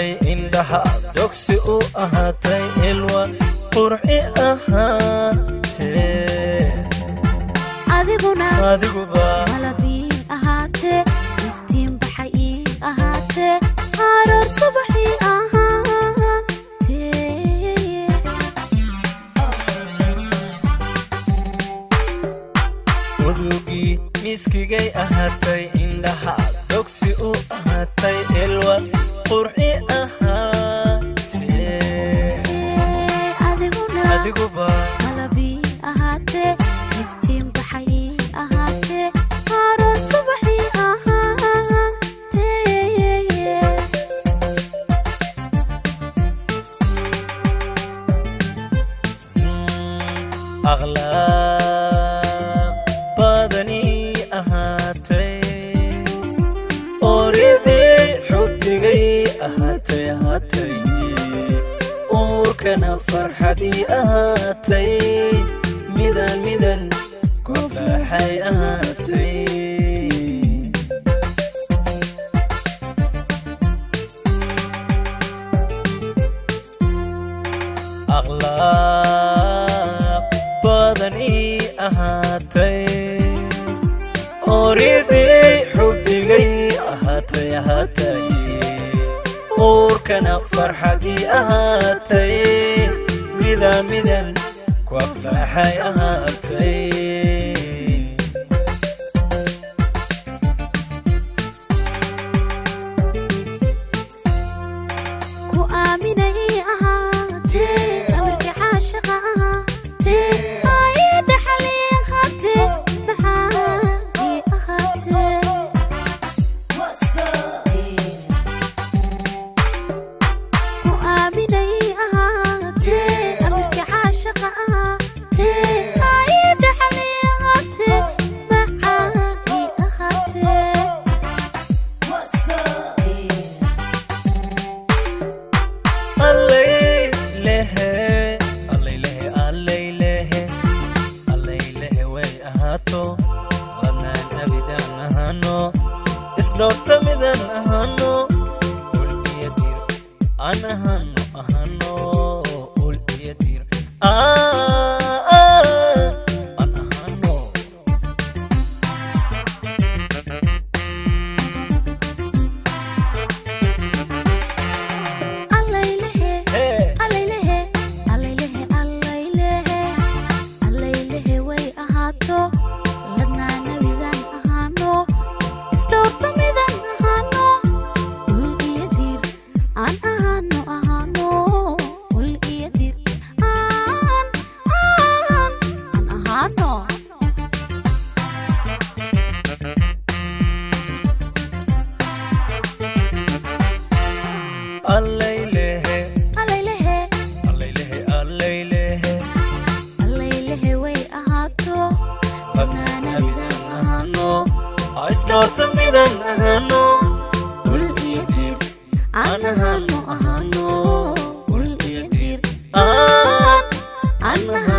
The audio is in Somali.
Ahaatay indhaha dogsi u ahaatay, ilwa qurxi ahaatee. Adiguna adiguba malabii ahaatee, iftiin baxay ii ahaatee, aroor subaxii ahaatee. Udugii miskigay ahaatay, indhaha dogsi u ahaatay, ilwa qurxi ahaatee. Adiguna adiguba malabii ahaatee, iftiin baxay ii ahaatee, aroor subaxii ahaatee. Akhlaaq badanii ahaatay, oridii xubdigay ahaatay ahaatay, uurkana farxadii ahaatay, midan midan koflaxay ahaatay. Akhlaaq badanii ahaatay, oridii xubdigay ahaatay ahaatay, uurkana farxadii ahaatay, mida midan ku aflaxay ahaatay. Ku aaminay ahaatee, amarka caashaqa ahaatee, aayadda xalii ahaatee, maxaa ii ahaatee. Ku aaminay ahaatee, amarka caashaqa ahaatee, aayadda xalii ahaatee, maxaa ii ahaatee. Allaylehe, allaylehe, allaylehe, allaylehe way ahaato, ladnaan abidaan ahaano, isdhoorta midaan ahaano, ul iyo dir aan ahaano ahaano, ul iyo dir aan ahaano. Allaylehe. Hee. Allaylehe, allaylehe, allaylehe, allaylehe way ahaato, ladnaa nabidaan ahaano, isdhowrta midaan ahaano, ul iyo diir aan ahaano ahaano, ul iyo diir aan aan aan ahaano. Allaylehe. Allaylehe. Allaylehe, allaylehe. Allaylehe way ahaato, ladnaa nabidaan ahaano, isdhoorta midaan ahaano, ul iyo diir aan ahaano ahaano, ul iyo diir aan aan ahaano.